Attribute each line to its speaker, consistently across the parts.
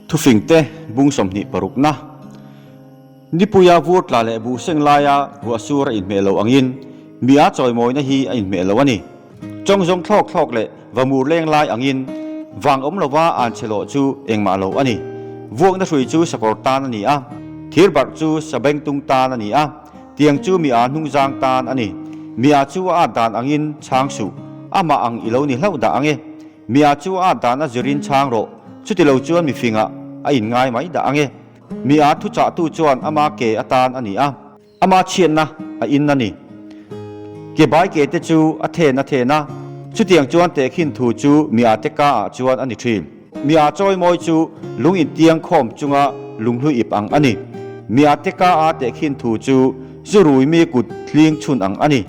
Speaker 1: Thufingte bung 26 na Nipuia vur tla leh buh seng laia ruah sur a inhmeh lo angin mi a chawimawina hi a inhmeh lo a ni. Chawngzawng thlawk thlawk leh vamur leng lai angin vang awm lova an chhe lawh chu engmah lo a ni. Vuakna hrui chu sakawr tan a ni a, thir barh chu sabengtung tan a ni a, tiang chu mi a hnungzang tan a ni. Mi a chu a at dan angin chhang suh, amah ang i lo ni hlauh dah ang e. Mi a chu a at dan a zirin chhang rawh, chutilo chuan mi fingah a inngai mai dah ang e. Mi a thuchahtu chuan ama ke atan a ni a. Ama chhiatna a in a ni. Ke bai ke te chu a then a then a, chutiang chuan tehkhin thu chu mi a te ka ah chuan a ni thin. Mi a chawimawi chu lung intiang khawm chunga lunghlui ip ang a ni. Mi a te ka a tehkhin thu chu zu rui mi kut hling chhun ang a ni.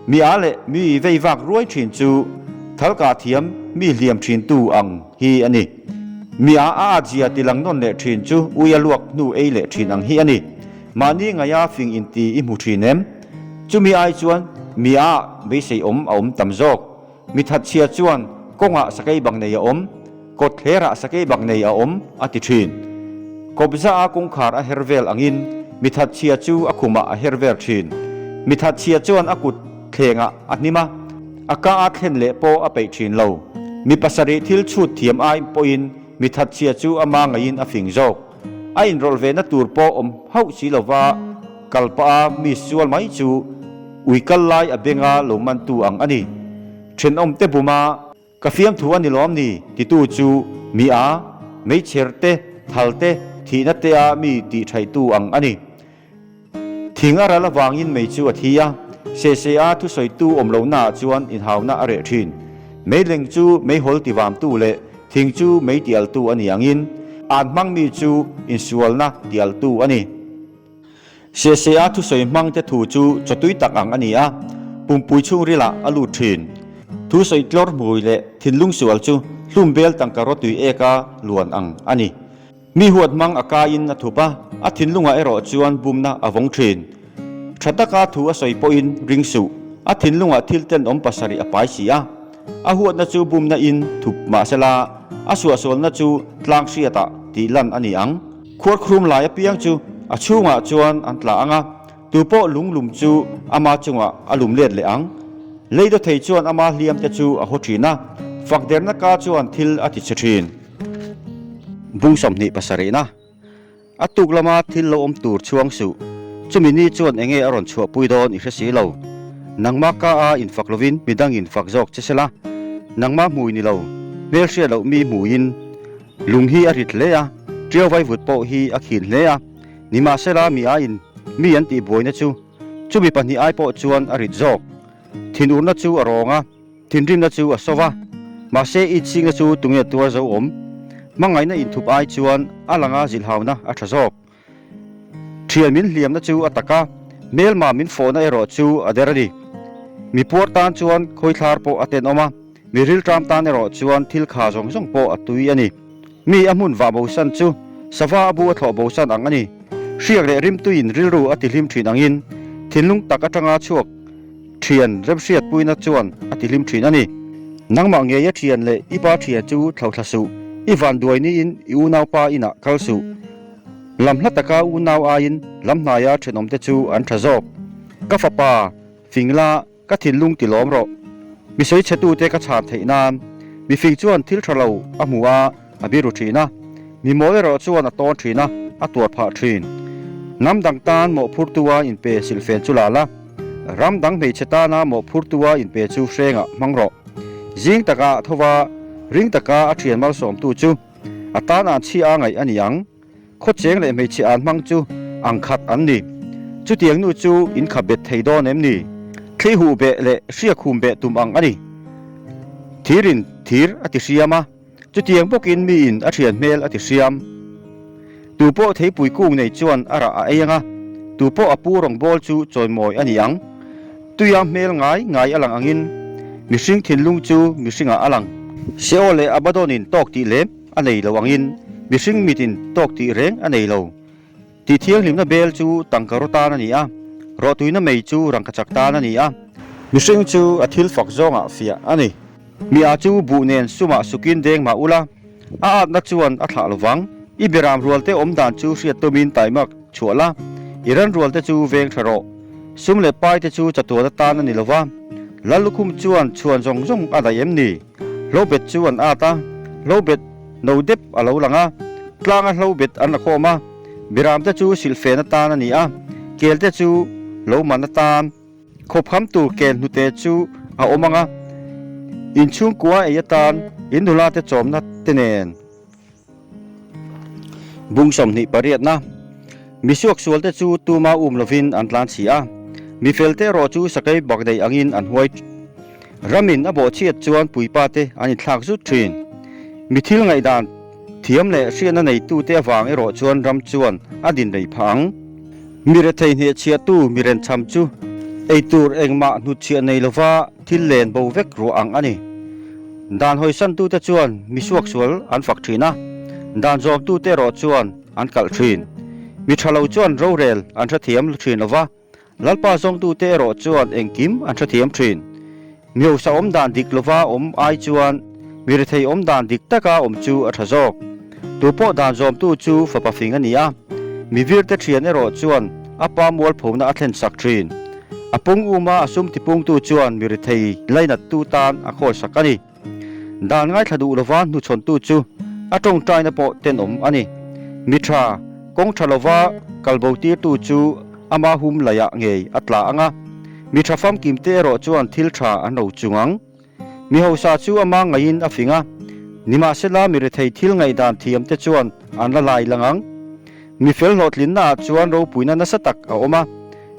Speaker 1: Mi a leh mi vei vak ruai thin chu thalkah thiam mi hliam thin tu ang hi a ni. Mi a a atzia tilang nawn leh thin chu ui a luak hnu ei leh thin ang hi a ni. Mahni ngaia fing inti i hmu thin em? Chumi ai chuan mi a beisei awm a awm tam zawk. Mi thatchhia chuan kawngah sakei bang nei a awm, kawt thlerah sakei bang nei a awm a ti thin. Kawpza a kawngkhar a her vel angin mi thatchhia chu a khumah a her vel thin. Mi thatchhia chuan a kut thlengah a hnim a, a ka a thlen leh pawh a peih thin lo. Mi pasarih thil chhut thiam ai pawhin mi thatchhia chu ama ngaiin a fing zawk. A inrawlh ve na tur pawh awm hauh si lova kal pah a mi sual mai chu ui kal lai a benga lo mantu ang a ni. Thenawm te buma ka fiamthu a ni lawm ni titu chu mi a, meichher te, thal te, thihna te a mi tih thaihtu ang a ni. Thing a ral avangin mei chu a thi a, Sese a thusawitu awm lohnaah chuan inhauna a reh thin. Meileng chu meihawl tivamtu leh thing chu mei tialtu a ni angin, an hmangmi chu insualna tialtu a ni. Sese a thusawi hmangte thu chu chawtui tak ang a ni a, pumpui chhungrilah a lut thin. Thusawi tlawr hmui leh thinlung sual chu hlum bel tangka rawtui eka luan ang a ni. Mi huat hmang a kaiin a thup a, a thinlungah erawh chuan bumna a vawng thin. Tha taka thu a sawi pawhin ring suh, a thinlungah thil tenawm pasarih a pai si a. A huatna chu bumna in thup mahsela, a suahsualna chu tlang hriatah tih lan a ni ang. Khuarkhrum lai apiang chu a chhungah chuan an tla ang a, tupawh lunglum chu ama chungah a lum let leh ang. Lei dawthei chuan ama hliamte chu a haw thin a, fakderna ka chuan thil a ti chhe thin. Bung 27 na A tuk lama thil lo awm tur chhuang suh. Chumi ni chuan enge a rawn chhuahpui dawn i hre si lo. Nangmah ka a infak lovin midang in fak zawk che sela. Nangmah hmui ni lo, hmel hriat loh mi hmuiin lung hi a rit hle a, ṭiau vaivut pawh hi a khin hle a. Nimahsela mi aiin mi an tihbuaina chu chumi pahnih ai pawh chuan a rit zawk. Thinurna chu a rawng a. Thinrimna chu a sawva, mahse i chingna chu tunge tuar zo awm? Hmangaihna inthup ai chuan a langa zilhauna a tha zawk. Thian min hliamna chu a tak a, hmelma min fawhna erawh chu a der a ni. Mi puar tan chuan khawithlar pawh a tenawm a, mi rilṭam tan erawh chuan thil kha zawng zawng pawh a tui a ni. Mi a hmun vah bosan chu sava a bu a thlawh bosan ang a ni. Hriak leh rimtuiin rilru a tihlim ṭhin angin thinlung tak aṭanga chhuak Thian remhriatpuina chuan a tihlim thin a ni. Nangmah ngei a thian leh i pa thian chu thlauhthla suh, i vanduai niin i unaupa inah kal suh. Lam hla taka unau aiin lam hnaia thenawmte chu an tha zawk. Ka fapa, fing la, ka thinlung ti lawm rawh. Mi sawichhetute ka chhan theih nan. Mi fing chuan thil tha lo a hmu a, a biru thin a, mi mawl erawh chuan a tawn thin a, a tuar phah thin. Hnam dang tan mawhphurtua inpe silhfen chu la la, ram dang hmeichhe tana mawhphurtua inpe chu hrengah hmang rawh. Zing taka thova ring taka a thian malsawmtu chu a tan an chhi a ngaih a ni ang. Khawcheng leh hmeichhe an hmang chu ang khat an ni. Chutiang nu chu in kha bet thei dawn em ni? Thli huh beh leh hriak hum beh tum ang a ni. Thirin thir a ti hriam a. Chutiang bawkin miin a thian hmel a ti hriam. Tu pawh theipui kung nei chuan a rah a ei ang a, tu pawh a pu rawngbâwl chu chawimawi a ni ang. Tuia hmel ngai ngai a lang angin mihring thinlung chu mihringah a lang. Seol leh Abaddon-in tawk tih lem a nei lo angin mihring mitin tawk tih reng a nei lo. Tih thianghlimna bel chu tangka raw tan a ni a, rawhtuina mei chu rangkachak tan a ni a. Mihring chu a thil fak zawngah fiah a ni. Mi a chu buh nen sumah sukin deng mah ula, a atna chuan a thlah lo vang. I beram rualte awm dan chu hriat tumin taimak chhuah la, i ran rualte chu veng tha rawh. Sum leh pai te chu chatuan atan a ni lo va, Lal lukhum chuan chhuan zawng zawng a daih em ni? Hlobet chu an at a, hlobet no dep a lo lang a, tlanga hlobet an la khawm a, beram te chu silhfen atan a ni a, kel te chu lo man atan. Khawpham tur kel hnute chu a awm ang a, inchhungkua ei atan in nula te chawmna te nen. Bung 28na, Mi suaksualte chu tuma um lovin an tlan chhi a, mi felte erawh chu sakei bak daih angin an huai. Ramin a bawhchhiat chuan puipa te an inthlak zut thin. Mi thil ngaihdan thiam leh hriatna neitute avang erawh chuan ram chuan a din rei phah ang. Mi rethei hnehchhiahtu mi renchham chu eitur engmah hnutchhiah nei lova thil len bo vek ruah ang a ni. Dan hawisantute chuan mi suaksual an fak thin a, dan zawmtute erawh chuan an kalh thin. Mi tha lo chuan rorel an hrethiam thin lo va, Lalpa zawngtute erawh chuan engkim an hrethiam thin. Mi hausa awm dan dik lova awm ai chuan mi rethei awm dan dik taka awm chu a tha zawk. Tupawh dan zawmtu chu fapa fing a ni a, mi virte thian erawh chuan a pa mualphona a thlen sak thin. A pung uma a sum tipungtu chuan mi rethei lainattu tan a khawlsak a ni. Dan ngaithla duh lova hnuchhawntu chu a tawngtaina pawh tenawm a ni. Mi tha, kawng tha lova kalbo tirtu chu ama hum laiah ngei a tla ang a, mi tha famkimte erawh chuan thil tha an ro chung ang. Mi hausa chu ama ngaiin a fing a, nimahsela mi rethei thil ngaihdan thiamte chuan an la lai lang ang. Mi fel hlawhtlinnaah chuan ropuina nasa tak a awm a,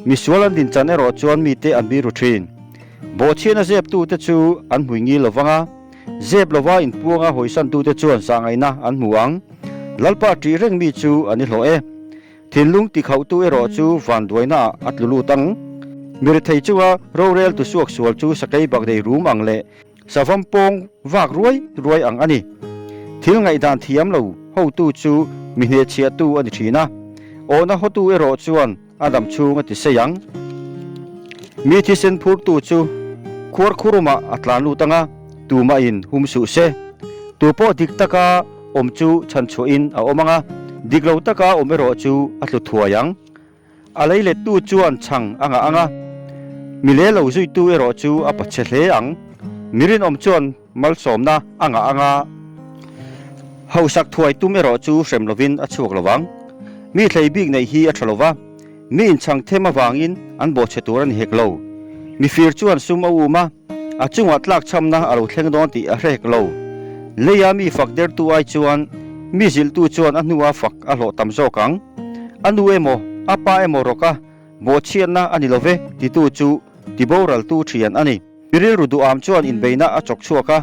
Speaker 1: mi sual an dinchan erawh chuan mite an biru thin. Bawhchhiatna zeptute chu an hmui ngil lo vang a, zep lova inpuanga hawisantute chuan zahngaihna an hmu ang. Lalpa ṭih reng mi chu an i hlawh e. Thinlung tikhauhtu erawh chu vanduainaah a tlu lut ang. Mi rethei chunga roreltu suaksual chu sakei bakdei rum ang leh Savam pawng vak ruai ruai ang a ni. Thil ngaihdan thiam lo hotu chu mi hnehchhiahtu a ni thin a, awhna hotu erawh chuan a dam chhung a ti sei ang. Mi thisen phurtu chu khuarkhurumah a tlan lut ang a, tumahin hum suh se. Tu pawh dik taka awm chu chhanchhuahin a awm ang a, dik lo taka awm erawh chu a tlu thuai ang. A lei lettu chuan chhang a ngah ang a, mi le lo zuitu erawh chu a pachhe hle ang. Mi rinawm chuan malsawmna a ngah ang a, hausak thuai tum erawh chu hrem lovin a chhuak lo vang. Mi thlei bik neih hi a tha lo va, mi inchhang them avangin an bawhchhe tur a ni hek lo. Mi fir chuan sum a um a, a chungah tlakchhamna a lo thleng dawn tih a hre hek lo. Leia mi fak dertu ai chuan mi zilhtu chuan a hnua fak a hlawh tam zawk ang. A nu emaw, a pa emaw rawka bawhchhiatna a ni lo ve titu chu tiboraltu thian a ni. Mi rilru duham chuan inbeihna a chawk chhuak a,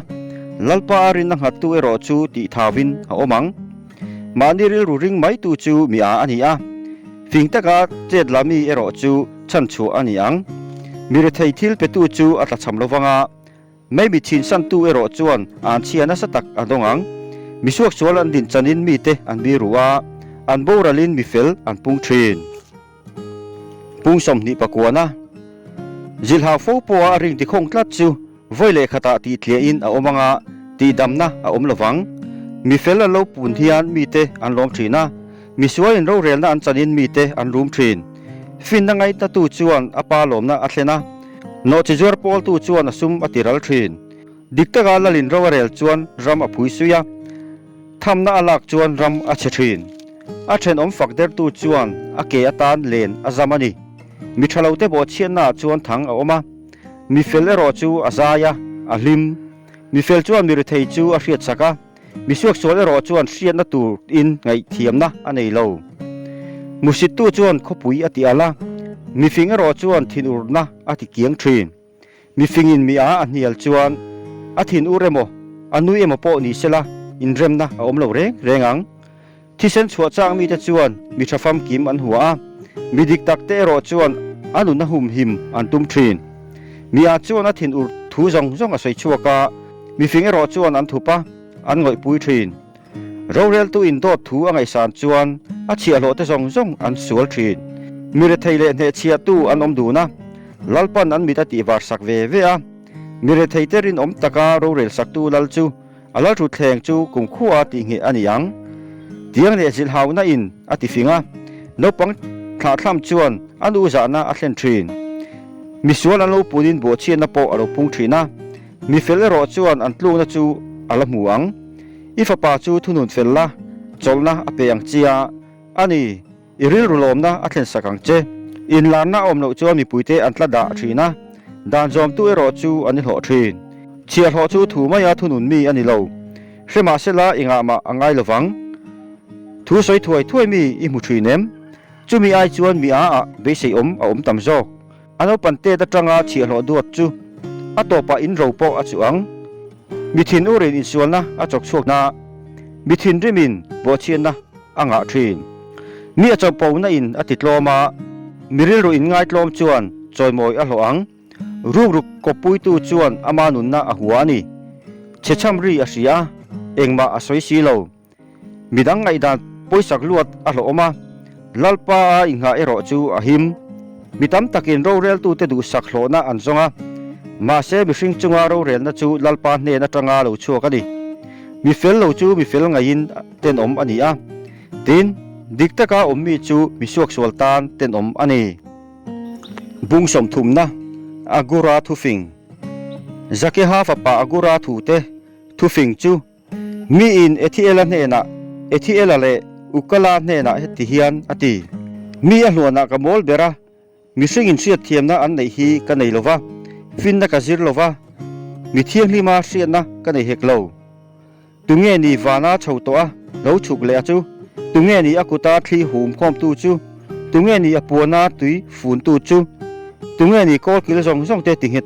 Speaker 1: Lalpa a rinna nghattu erawh chu tihthauin a awm ang. Mahni rilru ring maitu chu mi a a ni a, fing taka chet la mi erawh chu chhanchhuah a ni ang. Mi rethei thil petu chu a tlachham lo vang a, Mei mi chhinsantu erawh chuan an chhia nasa tak a dawng ang. Mi suaksual an din chanin mite an biru a, an boralin mi fel an pung thin. Pung 20 pakuana zilhau fo pawha a ring tikhawng tlat chu vawi leh khatah tih tliahin a awm anga tihdamna a awm lovang. Mi fel an lo pun hian mite an lawm thin a, mi sualin rorelna an chanin mite an rum thin. Finna ngaihnatu chuan a pa lawmna a thlen a. Nawhchi zuar pawltu chuan a sum a ti ral thin. Dik taka Lalin ro a rel chuan ram a phui sui a, thamna a lak chuan ram a chhe thin. A thenawm fak dertu chuan a ke atan len a zam a ni. Mi tha lote bawhchhiatnaah chuan thang a awm a, mi fel erawh chu a zai a, a hlim. Mi fel chuan mi rethei chu a hriatsak a. Mi suaksual erawh chuan hriatna turin ngaihthiamna a nei lo. Musittu chuan khawpui a ti al a, mifing erawh chuan thinurna a ti kiang thin. Mifingin mi a a hnial chuan a thinur emaw, a nui emaw pawh ni sela inremna a awm lo reng reng ang. Thisen chhuah chang mite chuan mi tha famkim an hua a, mi dik takte erawh chuan a nuna humhim an tum thin. Mi ah chuan a thinur thu zawng zawng a sawi chhuak a, mifing erawh chuan an thup a, an ngawihpui thin. Roreltu in dawt thu a ngaihsan chuan a chhiahhlawhte zawng zawng an sual thin. Mi rethei leh hnehchhiahtu an awm dun a, Lalpan an mit a tihvar sak ve ve a. Mi retheite rinawm taka rorel saktu Lal chu A lalthutthleng chu kumkhua tih ngheh a ni ang. Tiang leh zilhhauna in a ti fing a, naupang thlahthlam chuan a nu zahna a thlen thin. Misual an lo punin bawhchhiatna pawh a lo pung thin a, mi fel erawh chuan an tlukna chu a la hmu ang. I fapa chu thunun fel la, chawlhna a pe ang chia a ni. I rilru lawmna a thlen sak ang che. Inlarna a awm loh chuan mipuite an tla dah thin a, dan zawmtu erawh chu an i hlawh thin. Chhiahhlawh chu thu maia thunun mi a ni lo. Hre mahsela i ngahmah a ngai lovang. Thu sawi thuai thuai mi i hmu thin em? Chumi ai chuan mi a ah beiseiawm a awm tam zawk. A naupan tet atanga chhiahhlawh duat chu a tawpah in ro pawh a chuh ang. Mi thinur-in insualna a chawk chhuak na, mi thinrimin bawhchhiatna a ngah thin. Mi a chawpona in a ti tlawm a, mi rilru in ngaitlawm chuan chawimawi a hlawh ang. Rukruk kawppuitu chuan ama nunna a hua a ni. Chhechham ri a hria a, engmah a sawi si lo. Midang ngaihdan pawisak luat a hlawhawm a, Lalpa a inghah erawh chu a him. Mi tam takin roreltute duhsak hlawhna an zawng a, mahse mihring chunga rorelna chu Lalpa hnen atanga lo chhuak a ni. Mi fel lo chu mi fel ngaihin tenawm a ni a, tin, dik taka awm mi chu mi suaksual tan tenawm a ni. Bung sawmthumna, Agura thufing. Zakeha fapa Agura thute thufing chu Miin Ethiela hnenah, Ethiela leh Ukala hnenah heti hian a ti, Mi a hluanah ka mawl ber a, mihring inhriatthiamna an neih hi ka nei lo va, finna ka zir lo va, mi thianghlima hriatna ka nei hek lo. Tunge ni vana chho tawh a, lo chhuk leh a chu? Tunge ni a kuta thli hum khawmtu chu? Tunge ni a puana tui funtu chu? Tunge ni kawlkil zawng zawng te tinghet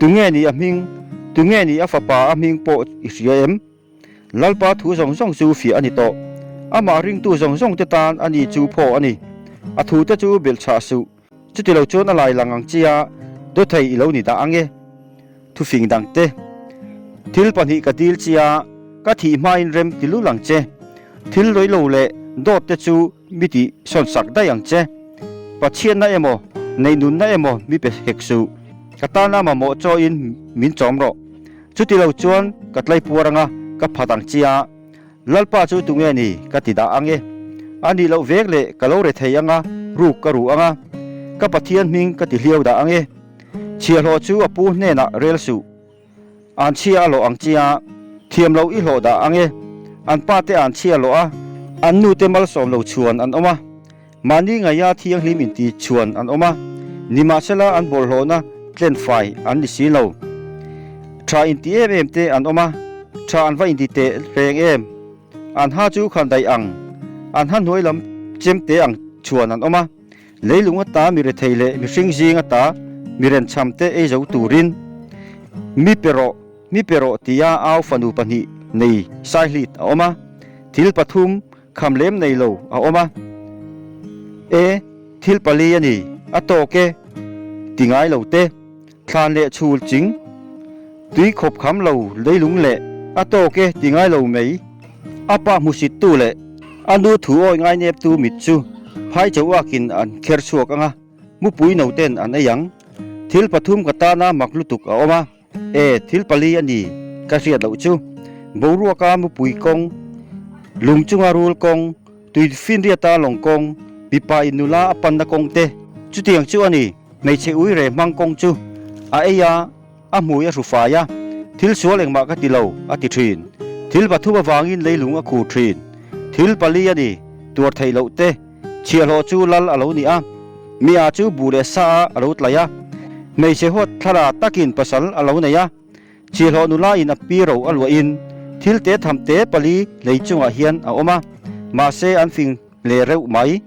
Speaker 1: Tunge ni a hming? Tunge ni a fapa a hming pawh i hria em? Lalpa thu zawng zawng chu fiah a ni tawh. Amah ringtu zawng zawng te tan a ni chu phaw a ni. A thu te chu belhchhah suh. Chuti lo chuan a lai lang ang chia dawthei i lo ni dah ang e. Thufing dang te. Thil pahnih ka dil chia ka thih hmain rem ti lul ang che. Thil lawih lo leh dawt te chu Mi tih sawn sak daih ang che. Pathianna emaw, neihnunna emaw mi pe hek suh. Ka tana mamawh chawiin min chawm rawh. Chuti lo chuan ka tlaipuar anga ka phat ang che a, Lalpa chu tunge ni ka ti dah ang e. A nih loh vek leh ka lo re thei anga ruk ka ruh anga, ka Pathian hming ka ti hliau dah ang e. Chhiahhlawh chu a pu hnenah rel suh. An chhia a lawh ang chia, thiam lo i hlawh dah ang e. An pa te an chhia lawh a, an nu te malsawm lo chhuan an awm a. Mahni ngaia thianghlim inti chhuan an awm a, nimahsela an bawlhhlawhna tlen fai an ni si lo. Tha inti em em te an awm a, tha an va inti teh reng em. An ha chu khan daih ang, an ha hnuai lam chem te ang chhuan an awm a. Leilung ata mi rethei leh mihring zing ata mi renchham te ei zo turin mi pe rawh, mi pe rawh tia au fanu pahnih nei saihlit a awm a, thil pathum kham lem nei lo a awm a. E, thil pali a ni, a tawk e, ti ngai lo te, thlan leh chhul ching, tui khawp kham lo leilung leh a tawk e ti ngai lo mai. A pa hmusittu leh a nu thu awi ngaineptu mit chu phai chauhakin an kher chhuak ang a, mupui noten an ei ang. Thil pathum ka tana mak lutuk a awm a, e, thil pali a ni ka hriat loh chu. Boruaka mupui kawng, lung chunga rul kawng, tui finriata lawng kawng, mipa in nula a panna kawng te, chutiang chu a ni. Hmeichhe ui re hmang kawng chu a ei a, a hmui a hru fai a, Thil sual engmah ka ti lo, a ti thin. Thil pathum avangin leilung a khur thin. Thil pali a ni, tuar theih loh te, chhiahhlawh chu lal a lo ni a, mi a chu buh leh sa a a lo tlaih a, hmeichhe huat thlara takin pasal a lo nei a, chhiahhlawh nula in a pi ro a luahin thil te tham te pali lei chungah hian a awm a, mahse an fing Hle reuh mai.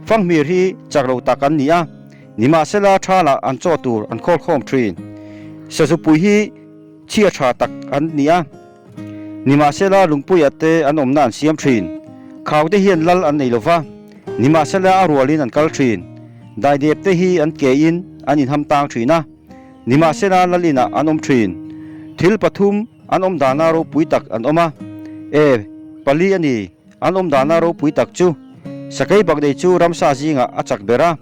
Speaker 1: Fanghmir hi chak lo tak an ni a, nimahsela thalah an chaw tur an khawl khawm thin. Sazupui hi chhia tha tak an ni a, nimahsela lungpuiah te an awmna an siam thin. Khau te hian lal an nei lo va, nimahsela a rualin an kal thin. Daidep te hi an kein an inham tang thin a, nimahsela lal inah an awm thin. Thil pathum an awm dana ropui tak an awm a, e, pali a ni. An awm dana ropui tak chu Sakei Baknei chu ramsa zingah a chak ber a,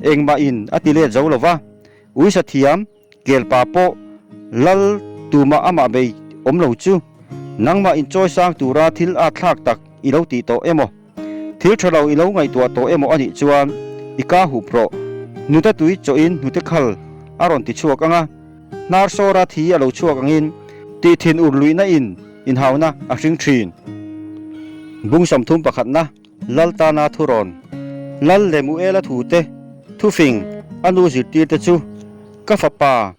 Speaker 1: engmah in a ti let zo lo va, uisa thiam, kelpa pawh lal tumah amah bei awm lo chu nangmah inchawi sang tura thil at thlak tak i lo tih tawh emaw, thil tha lo i lo ngaihtuah tawh emaw a nih chuan i ka hup rawh. Hnute tui chawhin hnute khal a rawn ti chhuak ang a, hnar sawra thi a lo chhuak angin tih thin ur luihna in inhauna a hring thin. Bung 30 pakhatna Lal tana thurawn, Lal Lemuela thute thufing a nu zirtirte chu, Ka fapa,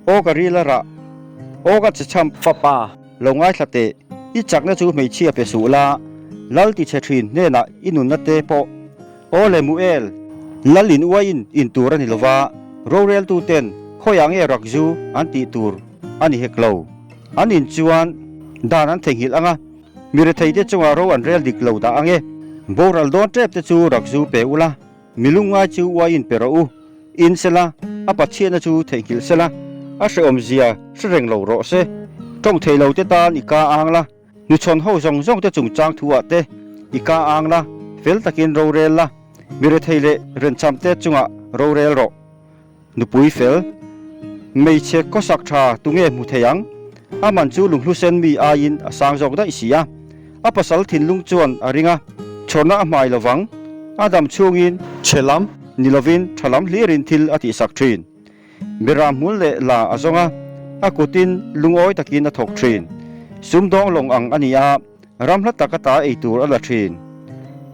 Speaker 1: aw ka ril a rah, aw ka che chhamp fapa, lo ngaithla teh, i chakna chu hmeichhia pe suh la, Lal ti chhe thin hnenah i nunna te pawh, aw Lemuel, Lal in uaiin in tur a ni lova, roreltuten khawiah nge rakzu an tih tur a ni hek lo. An in chuan dan an theihnghilh ang a. Mi retheite chungah ro an rel dik lo dah ang e. Boral dawn tep te chu rakzu pe ula, mi lungngai chu uaiin pe rawh u. In sela, a Pathianna chu theihnghilh sela, a hrehawm zia hre reng lo rawh se. Tawng thei lo te tan i ka ang la, hnuchhawn ho zawng zawng te chungchang thu ah te i ka ang la, fel takin rorel la, mi rethei leh rencham te chungah rorel rawh. Nupui fel, Hmeichhe khawsak tha tunge hmu thei ang? A man chu lunghlusen mi aiin a sang zawk daih si a. A pasal thinlung chuan a ring a, chhawrna a hmai lovang. A dam chhungin chhe lam ni lovin tha lam hlirin thil a tihsak thin. Beram hmul leh la a zawng a, a kutin lungawi takin a thawk thin. Sumdawng lawng ang a ni a, ram hla tak ata ei tur a la thin.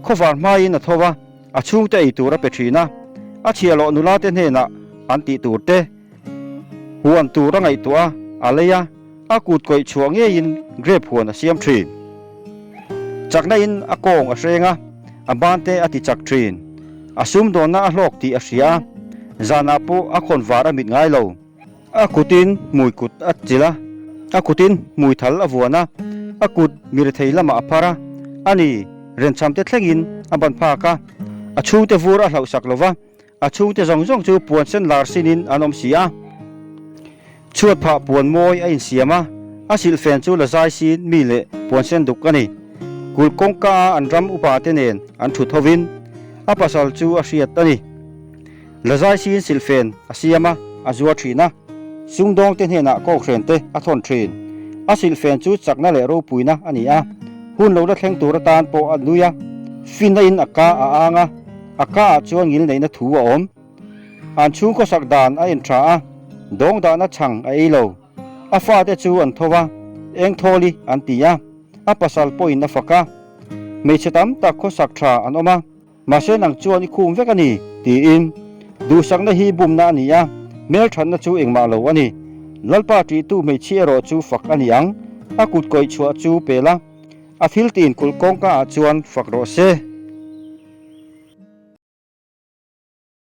Speaker 1: Khawvar hmaiin a tho a. A chhungte ei tur a pe thin a, a chhiahloh nula te hnenah an tih tur te huan tur a ngaihtuah a, a lei a, a kut kawih chhuah ngeiin grape huan a siam thin. Chakna in a kawng a hreng a, a ban te a ti chak thin. A sumdawnna a hlawk tih a hria a, zanah pawh a khawn var a mit ngai lo. A kutin hmui kut a chilh a, a kutin hmui thal a vuan a, a kut mirethei lamah a phar a, a ni, renchhamte thlengin a ban phak a, a chhungte vur a hlauhsak lo va, a chhungte zawng zawng chu puan sen lar sinin an awm si a. Chhuat phah puan mawi a insiam a, a silhfen chu la zai sin mi leh puan sen duk a ni. Kulh kawngka a an ram upate nen an thut hovin a pasal chu a hriat a ni. Lazai siin silhfen a siam a, a zuar thin a, sumdawngte hnenah kawkhren te a thawn thin. A silhfen chu chakna leh ropuina a ni a, hun lo la thleng tur atan pawh a nui a, finna in a ka a ang a, a ka ah chuan ngilneihna thu a awm. An chhung khawsak dan a en tha a, dawng dahna chhang a ei lo. A fate chu an tho a, eng thawli an ti a, a pasal pawhin a fak a. Hmeichhe tam tak khawsak tha an awm a. Mahse nang chuan i khum vek a ni, tiin. Duhsakna hi bumna a ni a, hmelthatna chu engmah lo a ni. Lalpa ṭihtu hmeichhia erawh chu fak a ni ang, a kut kawih chhuah chu pel a, a thil tiin kulh kawngka ah chuan fak rawh se.